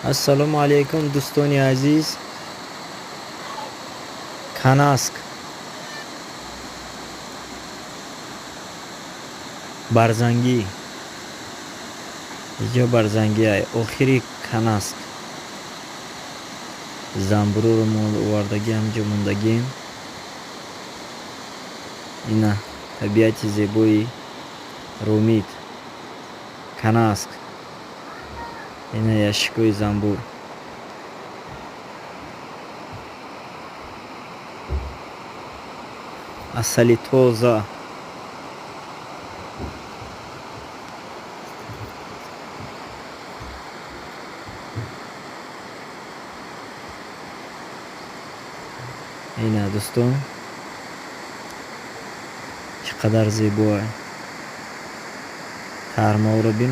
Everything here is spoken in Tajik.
Ассалому алайкум, дӯстони азиз. Канаск, Барзангӣ, иҷо Барзангӣ, охири Канаск. Замбуруро мо овардагӣ, ҳамҷо мондагем. Ина табиати зебои Ромит, Канаск. Ина ящикҳои замбур. Асали тоза. Ина, дӯстон, чӣ қадар зебоа. Тармаоро бин.